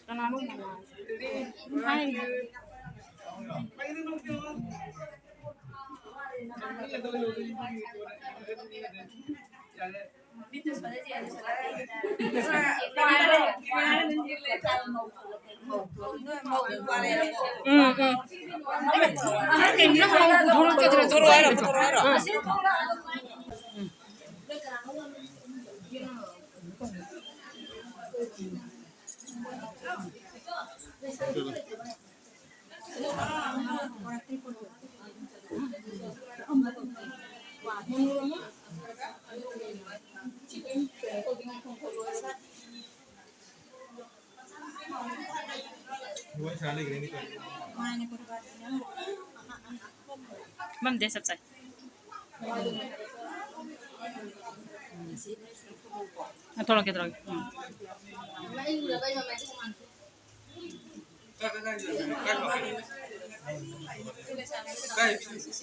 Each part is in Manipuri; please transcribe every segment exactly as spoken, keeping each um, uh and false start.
ꯀꯅꯥꯅꯣ? ꯍꯥꯏ꯫ ꯎꯝ, ꯎꯝ꯫ ꯃꯝꯗꯦ ꯆꯞ ꯆꯥꯏ꯫ ꯊꯣꯛꯂꯛꯀꯦ, ꯊꯣꯛꯂꯛꯀꯦ꯫ ꯎꯝ꯫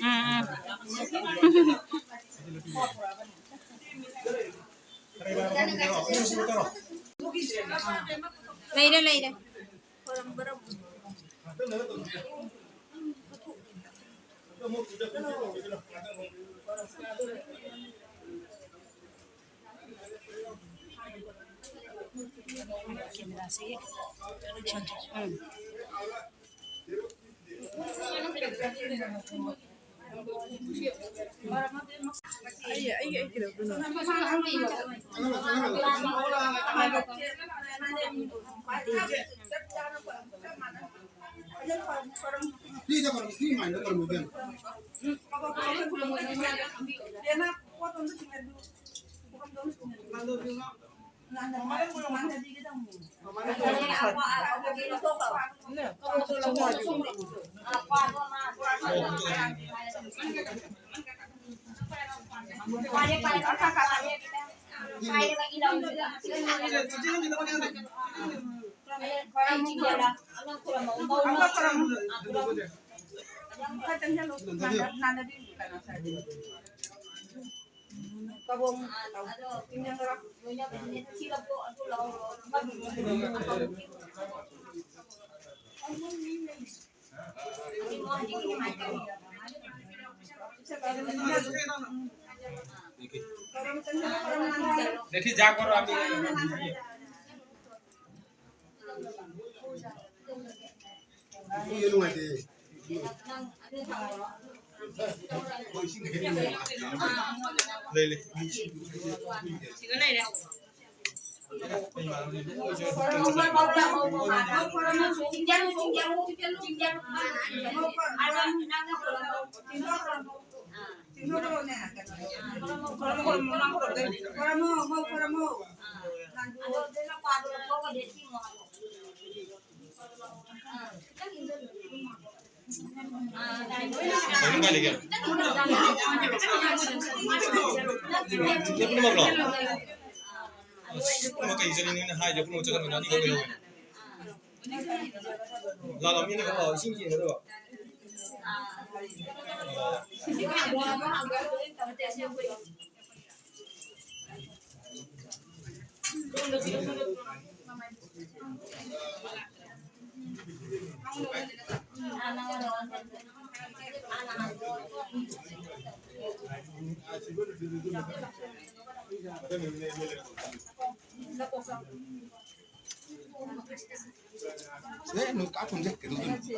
ꯎꯝ, ꯎꯝ꯫ ꯂꯩꯔꯦ, ꯂꯩꯔꯦ꯫ ꯎꯝ꯫ ꯇꯧꯕꯝ, ꯇꯧ-, ꯆꯤꯡꯖꯪ ꯈꯔ꯫ देखिए, जा करो आप। ले ले। ꯄꯨꯝꯅꯃꯛꯂꯣ? ꯑꯁ, ꯄꯨꯝꯅꯃꯛ ꯀꯩ ꯆꯠꯂꯤꯅꯣ? ꯑꯩꯅ ꯍꯥꯏꯗ꯭ꯔꯦ, ꯄꯨꯝꯅꯃꯛ ꯆꯠꯀꯅꯨꯅ ꯑꯅꯤꯈꯛ ꯂꯩꯍꯧꯋꯦ꯫ ꯂꯥꯛꯑꯣ, ꯃꯤ ꯑꯅꯤꯈꯛ ꯂꯥꯛꯑꯣ, ꯏꯁꯤꯡ ꯌꯦꯟꯒꯗꯕ꯫ ꯁꯦ, ꯅꯣꯏ ꯀꯥꯞꯊꯣꯛꯁꯦ, ꯀꯩꯗꯧꯗꯣꯏꯅꯣ?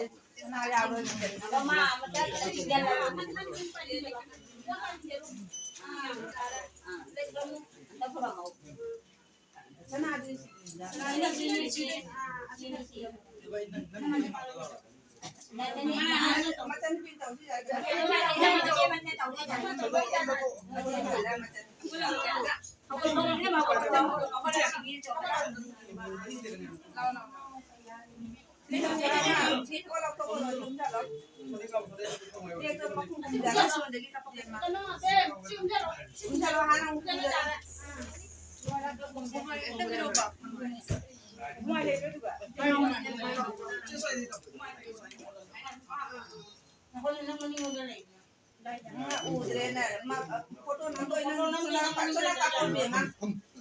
ꯎꯗ꯭ꯔꯦꯅꯦ꯫ ꯃꯥ, ꯐꯣꯇꯣ ꯅꯝꯗꯣꯏ ꯅꯪ ꯁꯣꯝꯗ ꯀꯥꯞꯄꯣ, ꯁꯣꯝꯗ ꯀꯥꯞꯄꯣ, ꯕꯦꯝꯃ꯫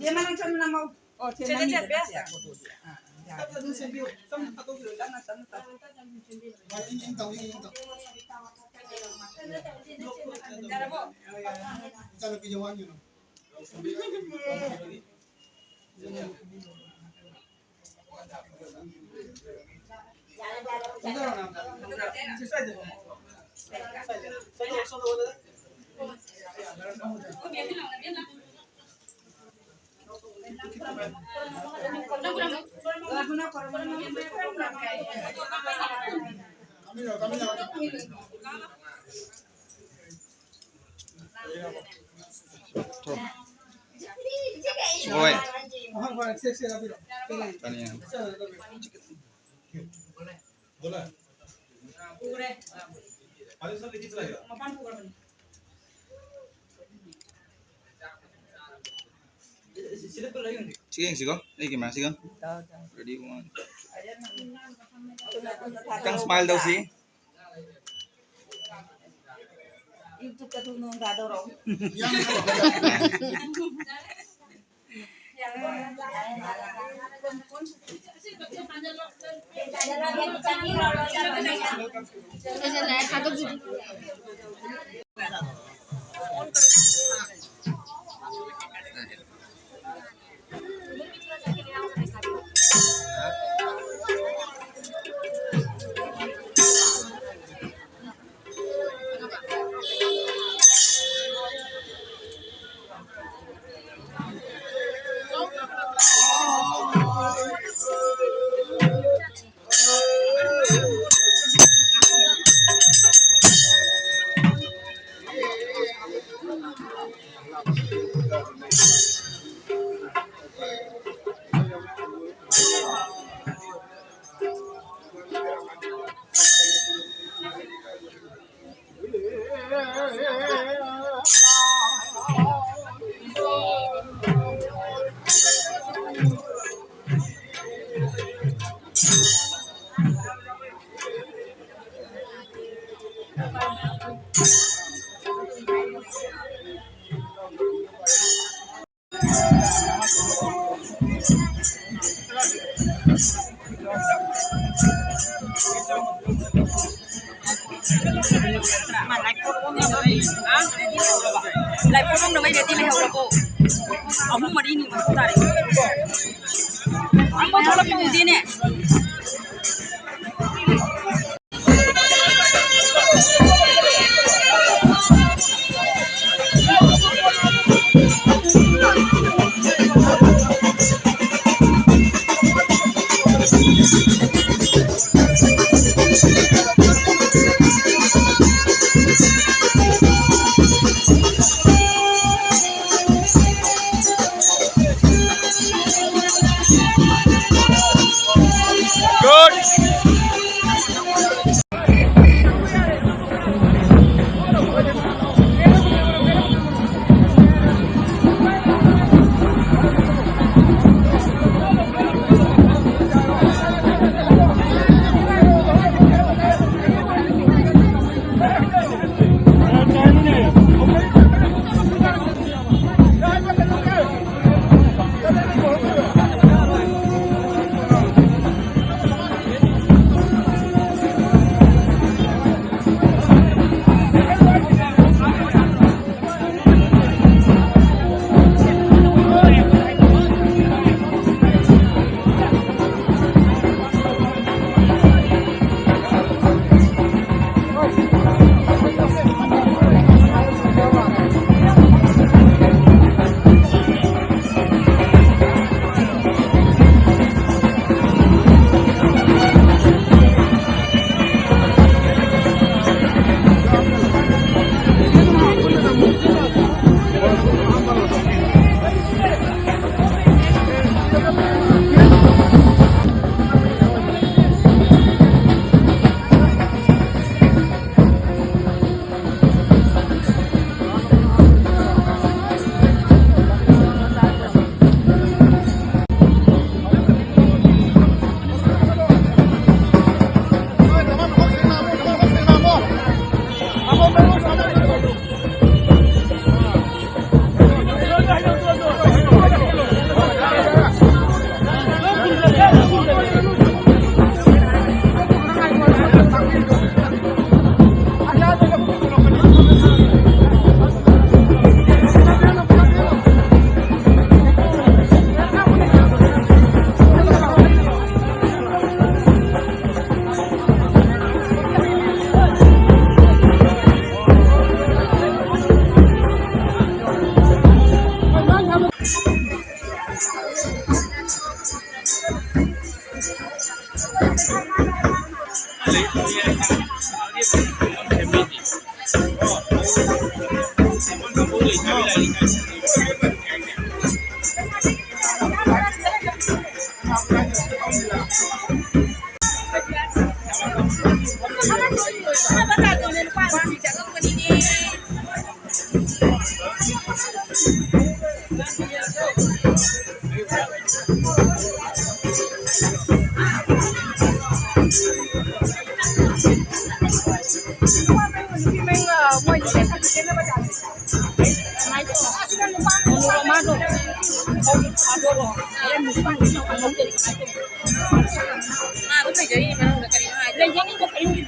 ꯕꯦꯝꯃ, ꯅꯪ ꯁꯣꯝꯗ ꯅꯝꯃꯣ꯫ ꯑꯣ, ꯁꯦ, ꯅꯪꯒꯤꯗ ꯁꯦ, ꯐꯣꯇꯣꯗꯤ꯫ ꯑꯥ, ꯌꯥꯔꯦ꯫ ꯇꯞꯅ, ꯇꯞꯅ, ꯇꯞꯅ꯫ ꯏꯆꯥꯅꯨꯄꯤꯁꯦ ꯋꯥ ꯌꯦꯡꯉꯣ꯫ ꯍꯣꯏ꯫ ꯀꯔꯤ? ꯁꯤ ꯌꯦꯡꯁꯤꯀꯣ, ꯑꯩꯒꯤ ꯃꯥꯁꯤꯒ꯫ Ready, one. ꯈꯤꯇꯪ smile ꯇꯧꯁꯤ꯫ YouTube-ꯇ ꯊꯨꯅ ꯊꯥꯗꯣꯔꯛꯑꯣ꯫ ꯂꯥꯏ ꯄꯣꯠ ꯂꯧꯅꯕꯩ ꯔꯦꯗꯤ ꯂꯩꯍꯧꯔꯕꯣ? ꯑꯍꯨꯝ ꯃꯔꯤꯅꯤ ꯃꯇꯨꯡ ꯇꯥꯔꯦ꯫ ꯑꯃ ꯊꯣꯛꯂꯛꯄ ꯎꯗꯦꯅꯦ꯫ ꯃꯥꯗꯣ ꯐꯖꯔꯤꯅꯦ ꯃꯅꯨꯡꯗ ꯀꯔꯤꯅꯣ ꯍꯥꯏꯗꯣ꯫ ꯂꯩꯖꯅꯤꯡꯕ ꯀꯔꯤꯝꯒꯤ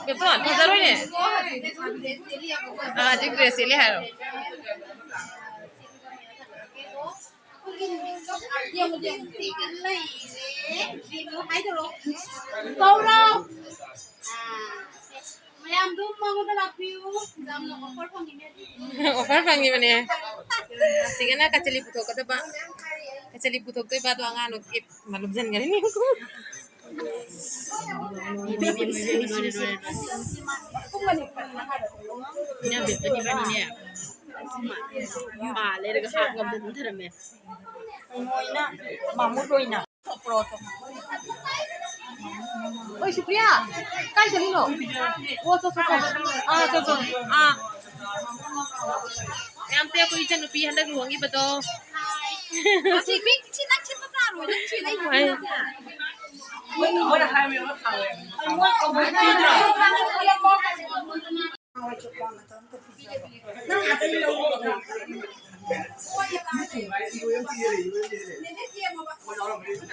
ꯕꯦꯇꯣꯟ, ꯐꯖꯔꯣꯏꯅꯦ꯫ ꯑꯥ, ꯍꯧꯖꯤꯛ dress ꯁꯦꯠꯂꯤ ꯍꯥꯏꯔꯣ? ꯀꯧꯔꯣ꯫ ꯃꯌꯥꯝꯗꯨ ꯃꯉꯣꯟꯗ ꯂꯥꯛꯄꯤꯌꯨ꯫ ꯌꯥꯝꯅ offer ꯐꯪꯉꯤꯅꯦ꯫ Offer ꯐꯪꯉꯤꯕꯅꯦ꯫ ꯁꯤꯒꯅ ꯀꯆꯂꯤ ꯄꯨꯊꯣꯛꯀꯗꯕ꯫ ꯀꯆꯂꯤ ꯄꯨꯊꯣꯛꯇꯣꯏꯕ ꯑꯗꯣ ꯑꯉꯥꯡꯗꯣ ꯀꯦꯞ ꯑꯃ ꯂꯨꯝꯁꯤꯟꯈ꯭ꯔꯦꯅꯦ꯫ ꯏꯅꯝꯕꯦꯝꯇꯣꯟ ꯏꯕꯥꯅꯤꯅꯦ꯫ ꯃꯥ ꯂꯩꯔꯒ ꯍꯥꯞ ꯉꯝꯗ ꯑꯗꯨꯝ ꯊꯔꯝꯃꯦ꯫ ꯀꯩꯅꯣ ꯑꯣꯏꯅ, ꯃꯥꯃꯨꯠ ꯑꯣꯏꯅ꯫ ꯑꯣꯏ, ꯁꯨꯄ꯭ꯔꯤꯌꯥ, ꯀꯥꯏ ꯆꯠꯂꯤꯅꯣ? ꯑꯣ, ꯆꯣ, ꯆꯣ, ꯆꯣ꯫ ꯑꯥ, ꯆꯣ, ꯆꯣ꯫ ꯑꯥ꯫ ꯃꯌꯥꯝꯁꯦ ꯑꯩꯈꯣꯏ ꯏꯆꯟꯅꯨꯄꯤ ꯍꯟꯗꯛ ꯂꯨꯍꯣꯡꯈꯤꯕꯗꯣ꯫ ꯑꯁꯤ ꯃꯤ ꯁꯤ ꯅꯪ ꯁꯤ ꯃꯆꯥ ꯂꯣꯏꯅ ꯁꯤ ꯂꯩ꯫ ꯍꯣꯏ꯫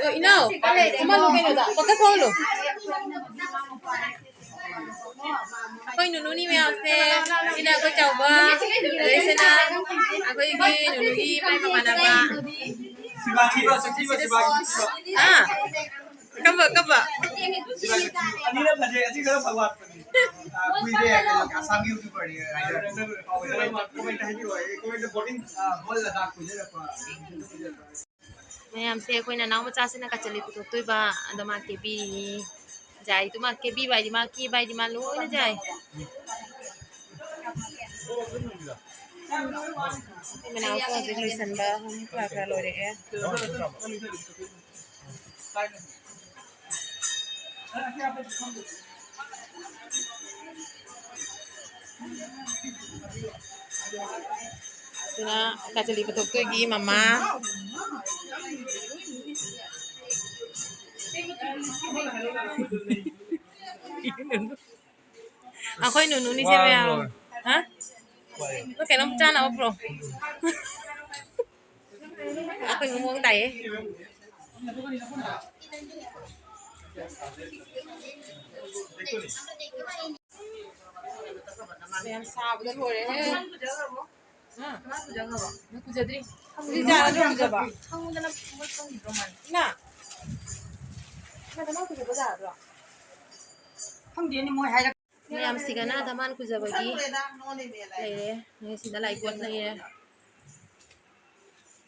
ꯑꯣ, ꯏꯅꯥꯎ, ꯁꯤ ꯃꯥ ꯂꯨ ꯀꯩꯅꯣꯗ, focus ꯍꯣꯜꯂꯨ꯫ ꯑꯩꯈꯣꯏ ꯅꯨꯅꯨꯅꯤ ꯃꯌꯥꯝꯁꯦ, ꯁꯤꯅ ꯑꯩꯈꯣꯏ ꯆꯥꯎꯕ, ꯑꯗꯩ ꯁꯤꯅ ꯑꯩꯈꯣꯏꯒꯤ ꯅꯨꯅꯨꯒꯤ ꯃꯥꯏ ꯃꯃꯥꯟꯅꯕ꯫ ꯁꯤꯕꯥꯒꯤ, ꯁꯤꯕꯥꯒꯤ, ꯁꯤꯕꯥꯒꯤ꯫ ꯑꯥ, ꯀꯝꯕ, ꯀꯝꯕ? ꯁꯤꯕꯥꯒꯤ꯫ ꯑꯅꯤꯅ ꯐꯖꯩ, ꯑꯁꯤ ꯈꯔ ꯐꯕ ꯋꯥꯠꯄꯅꯤ꯫ ꯑ, ꯀꯨꯏꯔꯦ, ꯀꯩꯅꯣ, ꯑꯁꯥꯝꯒꯤ YouTuberꯅꯤ, ꯍꯥꯏꯗꯤ, comment ꯍꯥꯏꯕꯤꯔꯛꯑꯣ, comment ꯕꯣꯔꯗꯤꯡ, ꯑ, ꯍꯣꯜ ꯂꯗꯥꯈ ꯀꯣꯏꯖꯔꯛꯄ꯫ ꯃꯌꯥꯝꯁꯦ ꯑꯩꯈꯣꯏ ꯅꯅꯥꯎ ꯃꯆꯥꯁꯤꯅ ꯀꯆꯂꯤ ꯄꯨꯊꯣꯛꯇꯣꯏꯕ, ꯑꯗꯣ ꯃꯥ ꯀꯦꯕꯤꯔꯤꯅꯤ꯫ ꯖꯥꯏꯗꯨ ꯃꯥ ꯀꯦꯕꯤꯕ ꯍꯥꯏꯗꯤ ꯃꯥ ꯀꯦꯕ ꯍꯥꯏꯗꯤ ꯃꯥ ꯂꯣꯏꯅ ꯖꯥꯏ꯫ ꯑꯩꯈꯣꯏ ꯃꯅꯥꯎꯁꯨ ꯍꯧꯖꯤꯛ ꯂꯣꯏꯁꯟꯕ ꯈꯔ ꯈꯔ ꯂꯣꯏꯔꯛꯑꯦ꯫ ꯁꯤꯅ ꯀꯆꯂꯤ ꯄꯨꯊꯣꯛꯇꯣꯏꯒꯤ ꯃꯃꯥ꯫ ꯑꯩꯈꯣꯏ ꯅꯨꯅꯨꯅꯤꯁꯦ ꯃꯌꯥꯝ꯫ ꯍꯥ? ꯅꯪ ꯀꯩꯅꯣꯝ ꯆꯥꯅꯕ ꯄꯨꯔꯛꯑꯣ꯫ ꯑꯩꯈꯣꯏ ꯃꯑꯣꯡ ꯇꯥꯏꯌꯦ꯫ ꯃꯌꯥꯝ ꯁꯥꯕꯗ ꯂꯣꯏꯔꯦꯍꯦ꯫ ꯍꯥ? ꯅꯪ ꯀꯨꯖꯗ꯭ꯔꯤ? ꯍꯧꯖꯤꯛ ꯌꯥꯔꯗ꯭ꯔꯣ ꯀꯨꯖꯕ? ꯏꯃꯥ? ꯏꯃꯥ, ꯅꯪ ꯀꯨꯖꯕ ꯌꯥꯔꯗ꯭ꯔꯣ? ꯈꯪꯗꯦꯅꯦ, ꯃꯣꯏ ꯍꯥꯏꯔꯛ- ꯃꯌꯥꯝꯁꯤꯒꯅ ꯙꯃꯥꯟ ꯀꯨꯖꯕꯒꯤ ꯂꯩꯔꯦ꯫ ꯉꯁꯤꯅ ꯂꯥꯏ ꯀꯣꯟ ꯂꯩꯔꯦ꯫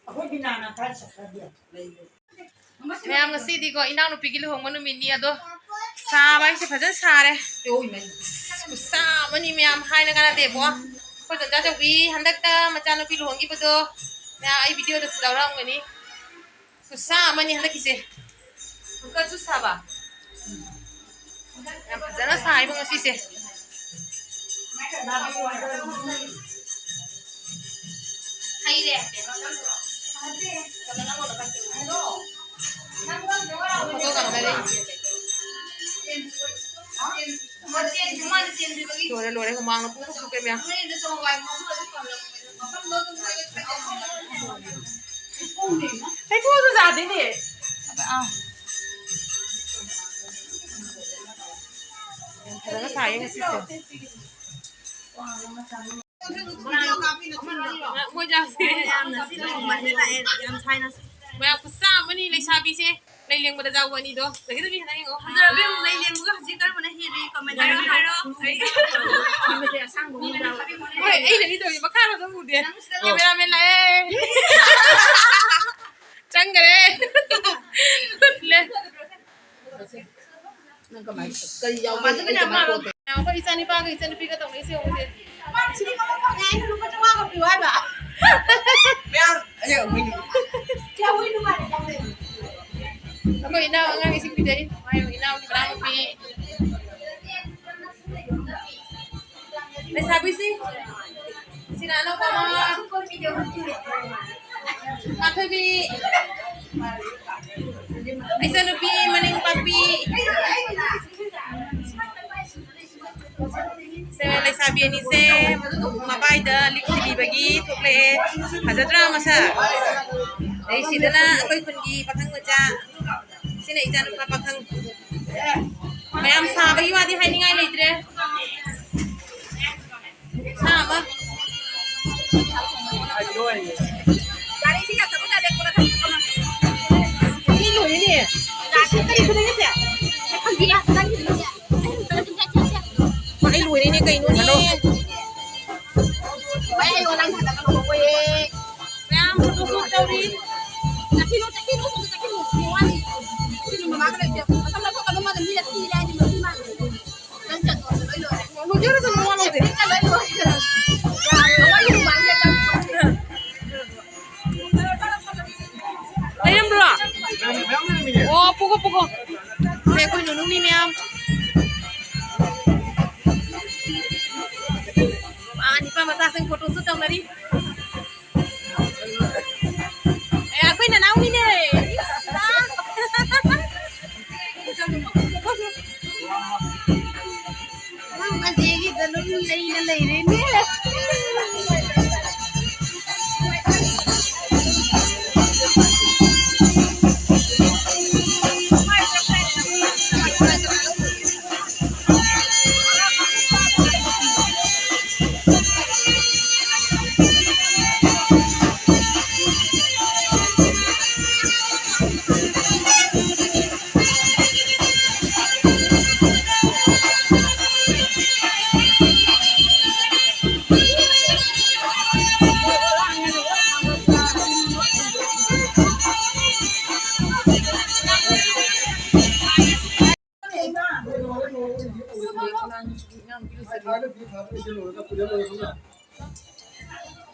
ꯑꯩꯈꯣꯏ ꯕꯤꯅꯥꯅ ꯈꯔ ꯁꯠꯇꯕꯤ ꯂꯩꯔꯦ꯫ ꯃꯌꯥꯝ, ꯉꯁꯤꯗꯤꯀꯣ ꯏꯅꯥꯎꯅꯨꯄꯤꯒꯤ ꯂꯨꯍꯣꯡꯕ ꯅꯨꯃꯤꯠꯅꯤ, ꯑꯗꯣ ꯁꯥꯕ ꯍꯥꯏꯁꯦ ꯐꯖꯅ ꯁꯥꯔꯦ꯫ ꯈꯨꯠꯁꯥ ꯑꯃꯅꯤ ꯃꯌꯥꯝ, ꯍꯥꯏꯅ ꯀꯥꯟꯅꯗꯦꯕꯣ꯫ ꯑꯩꯈꯣꯏ ꯗꯣꯟꯆꯥ ꯆꯧꯕꯤ ꯍꯟꯗꯛꯇ ꯃꯆꯥꯅꯨꯄꯤ ꯂꯨꯍꯣꯡꯈꯤꯕꯗꯣ, ꯃꯌꯥꯝ ꯑꯩ ꯚꯤꯗꯤꯑꯣꯗꯁꯨ ꯌꯥꯎꯔꯛꯑꯝꯒꯅꯤ꯫ ꯈꯨꯠꯁꯥ ꯑꯃꯅꯤ ꯍꯟꯗꯛꯀꯤꯁꯦ꯫ ꯈꯨꯀꯠꯁꯨ ꯁꯥꯕ꯫ ꯌꯥꯝ ꯐꯖꯅ ꯁꯥꯏꯕꯣ ꯉꯁꯤꯁꯦ꯫ ꯍꯩꯔꯦ꯫ ꯐꯣꯇꯣ ꯀꯥꯞꯅꯔꯦ꯫ ꯂꯣꯏꯔꯦ, ꯂꯣꯏꯔꯦ, ꯍꯨꯃꯥꯡꯅ ꯄꯨꯡꯊꯣꯛ ꯊꯣꯛꯀꯦ ꯃꯌꯥꯝ꯫ ꯂꯩꯊꯣꯛꯑꯁꯨ ꯌꯥꯗꯦꯅꯦ꯫ ꯑꯥ꯫ ꯌꯥꯝ ꯐꯖꯅ ꯁꯥꯏꯌꯦ ꯉꯁꯤꯁꯦ꯫ ꯃꯣꯏ ꯌꯥꯝ ꯁꯥꯏꯅ ꯁꯤ꯫ ꯃꯌꯥꯝ ꯈꯨꯠꯁꯥ ꯑꯃꯅꯤ ꯂꯩꯁꯥꯕꯤꯁꯦ꯫ ꯂꯩ ꯂꯦꯡꯕꯗ ꯌꯥꯎꯕ ꯑꯅꯤꯗꯣ꯫ ꯂꯩꯒꯗꯕꯤ ꯈꯤꯇꯪ ꯌꯦꯡꯉꯣ꯫ ꯐꯖꯔꯕꯤ ꯑꯃꯨꯛ ꯂꯩ ꯂꯦꯡꯕꯒ ꯍꯧꯖꯤꯛ ꯀꯔꯝꯕꯅ ꯍꯦꯜꯂꯤ? Comment ꯍꯥꯏꯔꯣ, ꯍꯥꯏꯔꯣ꯫ ꯍꯣꯏ, ꯑꯩꯅ ꯂꯤꯗꯧꯅꯤ, ꯃꯈꯥꯗ ꯑꯗꯨꯝ ꯎꯗꯦ꯫ Cameraman ꯂꯥꯛꯑꯦ꯫ ꯆꯪꯈꯔꯦ꯫ ꯂꯦ꯫ ꯅꯪ ꯀꯃꯥꯏ-, ꯀꯔꯤ ꯌꯥꯎꯒꯦ? ꯑꯩ ꯀꯃꯥꯏ ꯇꯧꯗꯣꯏꯅꯣ? ꯑꯩꯈꯣꯏ ꯏꯆꯥꯅꯤꯄꯥꯒ ꯏꯆꯥꯅꯨꯄꯤꯒ ꯇꯧꯅꯩꯁꯦ ꯌꯦꯡꯉꯨꯁꯦ꯫ ꯁꯤꯗꯤ ꯀꯃꯥꯏ ꯇꯧꯅꯤ? ꯑꯩꯅ ꯂꯨꯄꯥ ꯆꯥꯝꯃꯉꯥꯒ ꯄꯤꯌꯨ ꯍꯥꯏꯕ? ꯃꯌꯥꯝ, ꯑꯩ ꯑꯃꯨꯛ ꯍꯨꯏ꯫ ꯁꯤ ꯍꯨꯏ ꯅꯨꯡꯉꯥꯏꯅ ꯇꯧꯅꯩ꯫ ꯑꯩꯈꯣꯏ ꯏꯅꯥꯎ ꯑꯉꯥꯡ ꯏꯁꯤꯡ ꯄꯤꯖꯔꯤ꯫ ꯃꯥꯏ ꯏꯅꯥꯎꯒꯤ ꯃꯅꯥꯎꯅꯨꯄꯤ꯫ ꯂꯩꯁꯥꯕꯤꯁꯤ꯫ ꯁꯤꯅ ꯑꯅꯧꯕ ꯑꯃ꯫ ꯃꯥꯊꯣꯏꯕꯤ꯫ ꯏꯆꯟꯅꯨꯄꯤ ꯃꯅꯤꯡ ꯄꯥꯛꯄꯤ꯫ ꯁꯦ, ꯂꯩꯁꯥꯕꯤ ꯑꯅꯤꯁꯦ ꯃꯕꯥꯏꯗ ꯂꯤꯛ ꯁꯤꯕꯤꯕꯒꯤ ꯊꯣꯛꯂꯛꯑꯦ꯫ ꯐꯖꯗ꯭ꯔꯥ ꯃꯁꯛ? ꯂꯩꯁꯤꯗꯅ ꯑꯩꯈꯣꯏ ꯈꯨꯟꯒꯤ ꯄꯥꯈꯪ ꯃꯆꯥ꯫ ꯁꯤꯅ ꯏꯆꯥꯅꯨꯄꯥ ꯄꯥꯈꯪ꯫ ꯃꯌꯥꯝ ꯁꯥꯕꯒꯤ ꯋꯥꯗꯤ ꯍꯥꯏꯅꯤꯡꯉꯥꯏ ꯂꯩꯇ꯭ꯔꯦ꯫ ꯁꯥ ꯑꯃ꯫ ꯃꯤ ꯂꯣꯏꯔꯦꯅꯦ꯫ ꯁꯤ ꯀꯔꯤ ꯈꯨꯗꯩꯅꯣ ꯁꯦ? ꯑꯩ ꯂꯣꯏꯔꯦꯅꯦ ꯀꯩꯅꯣꯅꯦ꯫ ꯃꯌꯥꯝ ꯐꯣꯇꯣ ꯁꯨꯠ ꯇꯧꯔꯤ꯫ ꯆꯠꯈꯤꯅꯨ, ꯆꯠꯈꯤꯅꯨ, ꯆꯠꯈꯤꯅꯨ, ꯋꯥꯠꯂꯤ꯫ ꯁꯤꯅ ꯃꯃꯥꯒ ꯂꯩꯇꯦ꯫ ꯃꯇꯝ ꯂꯧꯊꯣꯛꯀꯅꯨ, ꯃꯥꯅ ꯃꯤꯅ ꯊꯤ ꯍꯥꯏꯅꯤ, ꯃꯁꯤ ꯃꯥ꯫ ꯅꯪ ꯆꯠꯂꯣ, ꯂꯣꯏ ꯂꯣꯏꯔꯦ꯫ ꯂꯣꯏꯖꯔꯁꯅꯨ, ꯃꯋꯥ ꯂꯧꯗꯦ꯫ ꯆꯠꯂꯣ, ꯂꯣꯏ ꯂꯣꯏꯔꯦ꯫ ꯌꯥꯔꯦ, ꯃꯣꯏ ꯌꯨꯝ ꯄꯥꯟꯒꯦ ꯆꯠꯂꯣ꯫ ꯂꯩꯔꯝꯕ꯭ꯔꯣ? ꯑꯣ, ꯄꯨꯈꯣ, ꯄꯨꯈꯣ꯫ ꯁꯦ, ꯑꯩꯈꯣꯏ ꯅꯨꯅꯨ ꯃꯤ ꯃꯌꯥꯝ꯫ ꯑꯥ, ꯅꯤꯄꯥ ꯃꯆꯥꯁꯤꯡ ꯐꯣꯇꯣ ꯁꯨꯠ ꯇꯧꯅꯔꯤ꯫ ꯑꯦ, ꯑꯩꯈꯣꯏ ꯅꯅꯥꯎꯅꯤꯅꯦ꯫ ꯅꯪ ꯑꯁꯤꯒꯤꯗ ꯑꯗꯨꯝ ꯂꯩꯅ ꯂꯩꯔꯦꯅꯦ꯫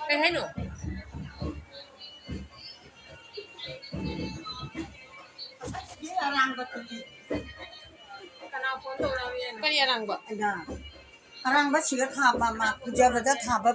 ꯀꯩ ꯍꯥꯏꯅꯣ? ꯀꯅꯥ ꯐꯣꯟ ꯇꯧꯔꯛꯑꯝꯃꯤꯅꯣ? ꯀꯔꯤ ꯑꯔꯥꯡꯕ? ꯑꯔꯥꯡꯕ ꯁꯤꯒ ꯊꯥꯕ, ꯃꯥ ꯄꯨꯖꯕꯗ ꯊꯥꯕ꯫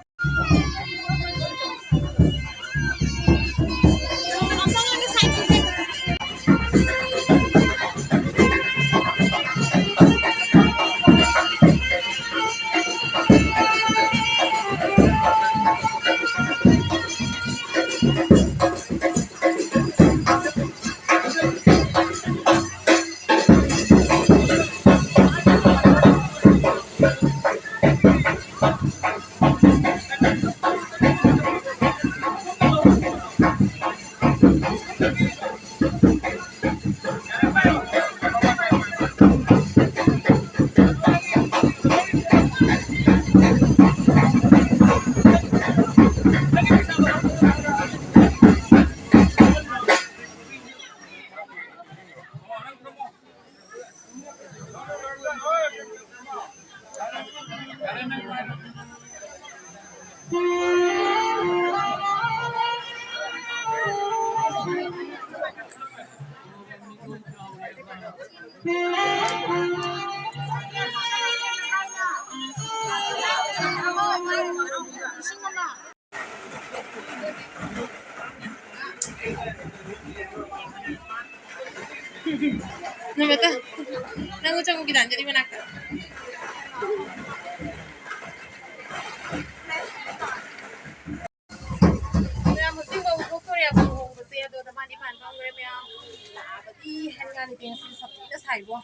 ꯅꯃꯠꯇ ꯅꯪ ꯆꯪꯉꯨ ꯒꯤꯇꯥꯟꯖꯂꯤ ꯃꯅꯥꯛꯇ꯫ ꯃꯌꯥꯝ ꯍꯧꯖꯤꯛ ꯃꯧ ꯊꯣꯛꯇꯣꯔꯦ, ꯃꯧ ꯍꯣꯡꯕꯁꯦ꯫ ꯑꯗꯣ ꯅꯕꯥꯅꯤ ꯐꯥꯟ ꯐꯝꯈ꯭ꯔꯦ ꯃꯌꯥꯝ꯫ ꯁꯥꯕꯗꯤ ꯍꯟꯒꯥꯅꯤ ꯕꯦꯡꯁꯤ ꯁꯞꯇꯤꯗ ꯁꯥꯏꯕꯣ꯫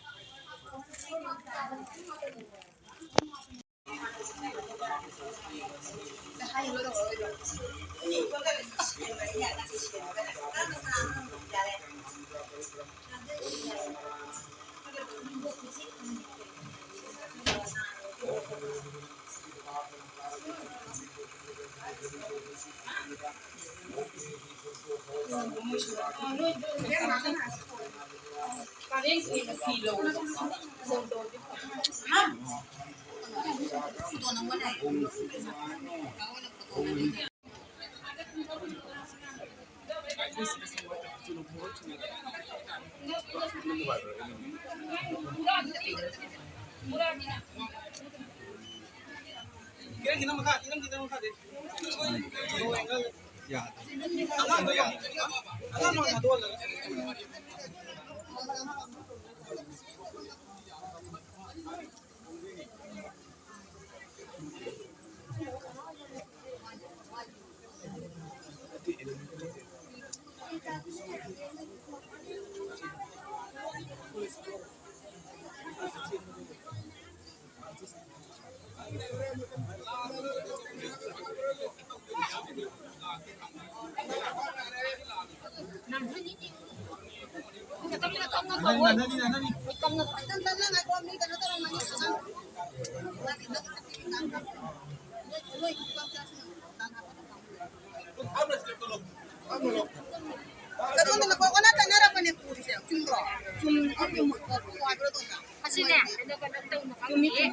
ꯑꯁꯤꯅꯦ, ꯀꯩꯅꯣ, ꯀꯩꯅꯣ ꯇꯧꯅ ꯈꯪꯗꯦ꯫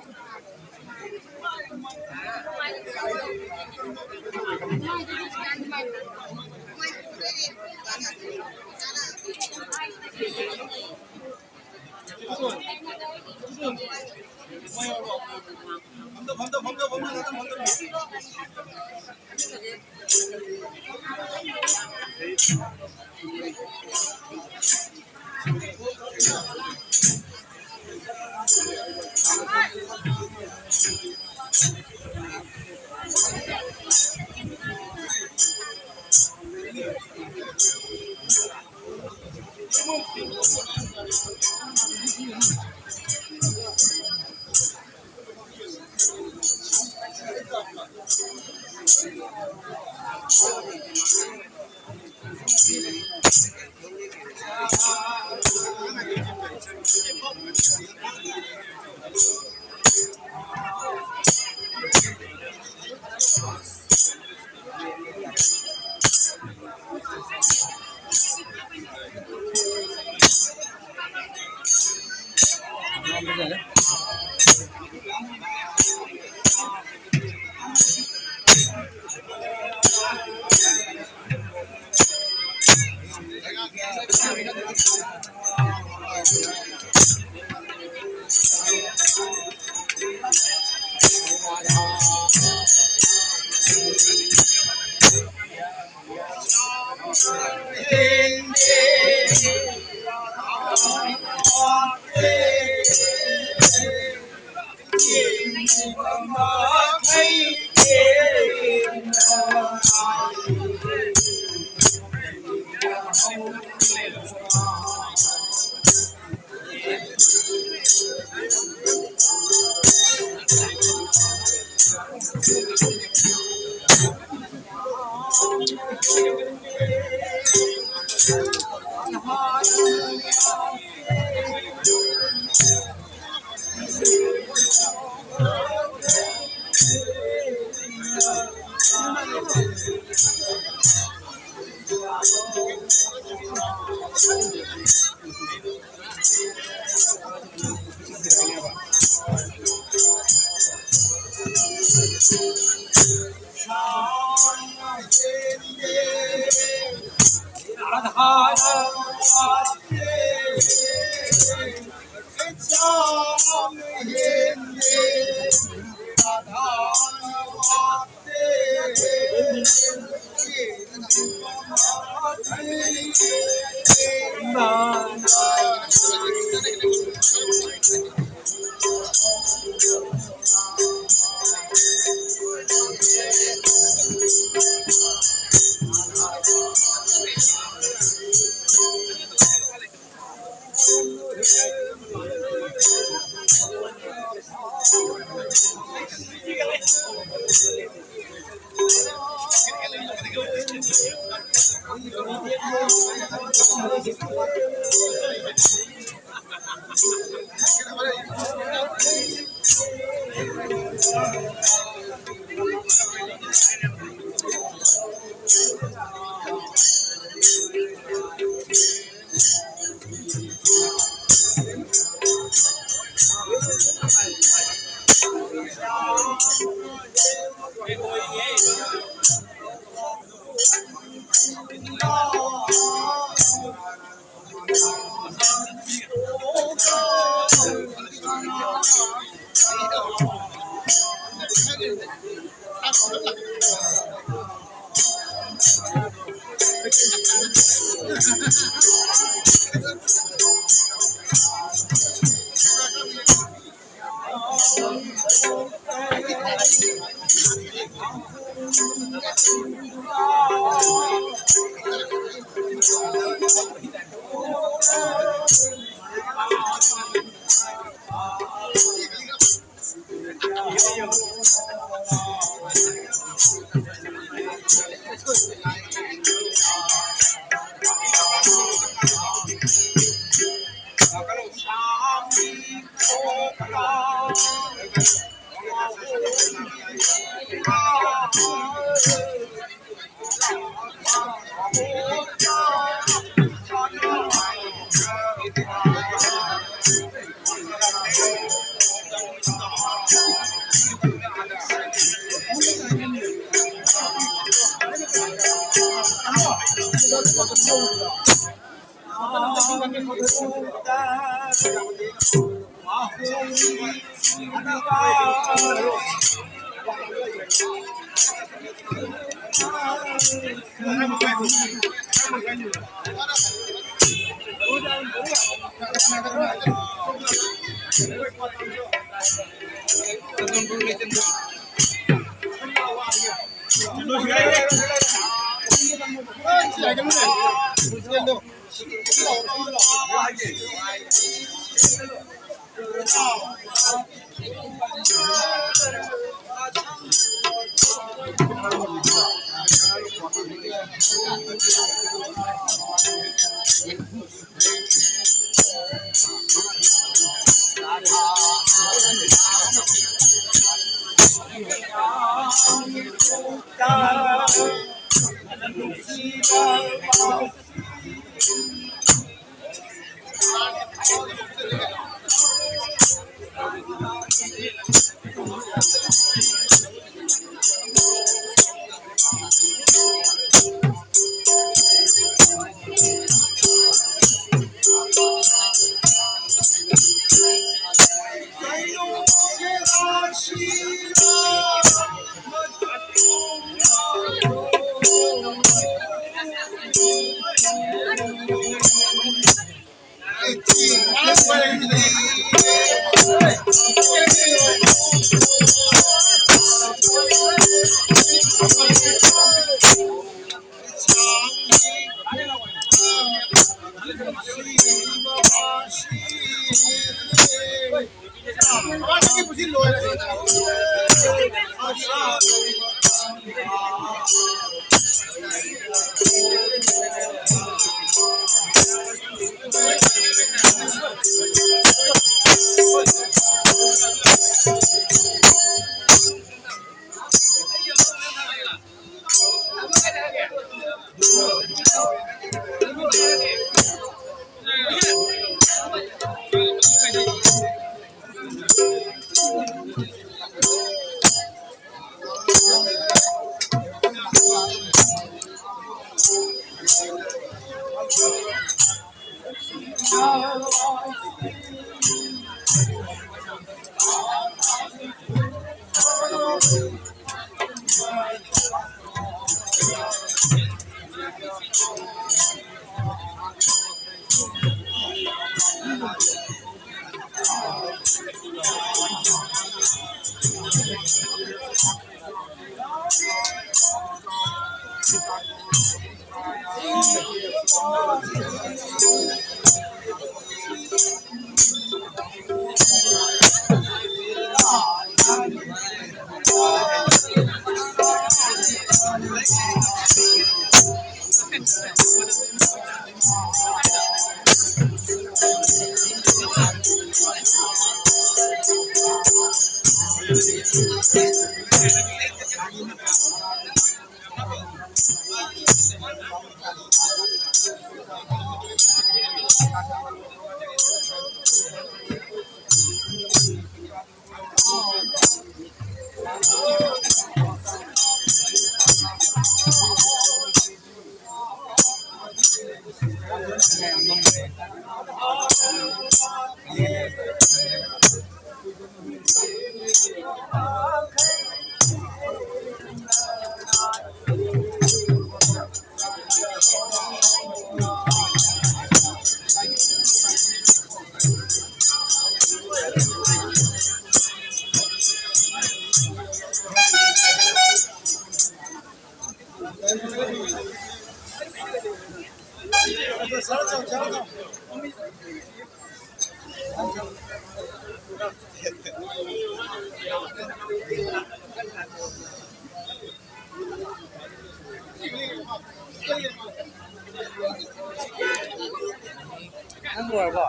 ꯅꯪ ꯂꯣꯏꯔꯕꯣ?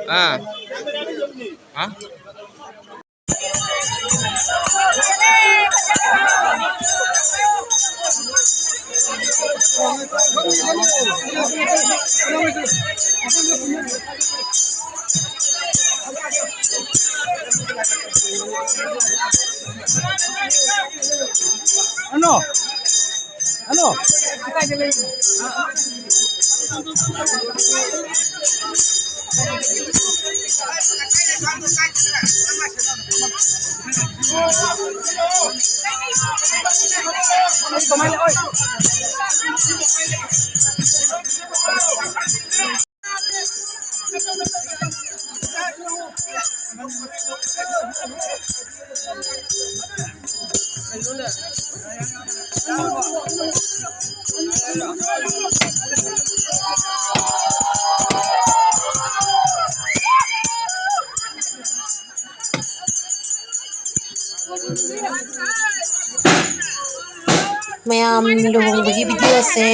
Ah. Ha? Ano? Ano? ꯃꯌꯥꯝ, ꯂꯨꯍꯣꯡꯕꯒꯤ ꯚꯤꯗꯤꯑꯣꯁꯦ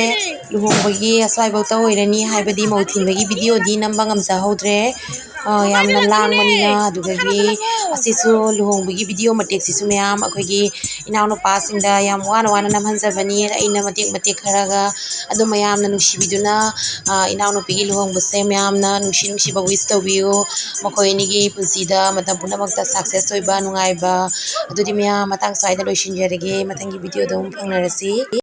ꯂꯨꯍꯣꯡꯕꯒꯤ ꯑꯁ꯭ꯋꯥꯏꯐꯧꯇ ꯑꯣꯏꯔꯅꯤ, ꯍꯥꯏꯕꯗꯤ ꯃꯧ ꯊꯤꯟꯕꯒꯤ ꯚꯤꯗꯤꯑꯣꯗꯤ ꯅꯝꯕ ꯉꯝꯖꯍꯧꯗ꯭ꯔꯦ꯫ ꯑ, ꯌꯥꯝꯅ ꯂꯥꯡꯕꯅꯤꯅ꯫ ꯑꯗꯨꯗꯒꯤ ꯑꯁꯤꯁꯨ, ꯂꯨꯍꯣꯡꯕꯒꯤ ꯚꯤꯗꯤꯑꯣ ꯃꯇꯦꯛꯁꯤꯁꯨ ꯃꯌꯥꯝ ꯑꯩꯈꯣꯏꯒꯤ ꯏꯅꯥꯎꯅꯨꯄꯥꯁꯤꯡꯗ ꯌꯥꯝ ꯋꯥꯅ ꯋꯥꯅ ꯅꯝꯍꯟꯖꯕꯅꯤ꯫ ꯑꯩꯅ ꯃꯇꯦꯛ ꯃꯇꯦꯛ ꯈꯔꯒ ꯑꯗꯨꯝ ꯃꯌꯥꯝꯅ ꯅꯨꯡꯁꯤꯕꯤꯗꯨꯅ, ꯑ, ꯏꯅꯥꯎꯅꯨꯄꯤꯒꯤ ꯂꯨꯍꯣꯡꯕꯁꯦ ꯃꯌꯥꯝꯅ ꯅꯨꯡꯁꯤ ꯅꯨꯡꯁꯤꯕ wish ꯇꯧꯕꯤꯌꯨ꯫ ꯃꯈꯣꯏ ꯑꯅꯤꯒꯤ ꯄꯨꯟꯁꯤꯗ ꯃꯇꯝ ꯄꯨꯝꯅꯃꯛꯇ success ꯑꯣꯏꯕ, ꯅꯨꯡꯉꯥꯏꯕ꯫ ꯑꯗꯨꯗꯤ ꯃꯌꯥꯝ, ꯃꯇꯥꯡ ꯁ꯭ꯋꯥꯏꯗ ꯂꯣꯏꯁꯤꯟꯖꯔꯒꯦ꯫ ꯃꯊꯪꯒꯤ ꯚꯤꯗꯤꯑꯣꯗ ꯑꯃꯨꯛ ꯐꯪꯅꯔꯁꯤ꯫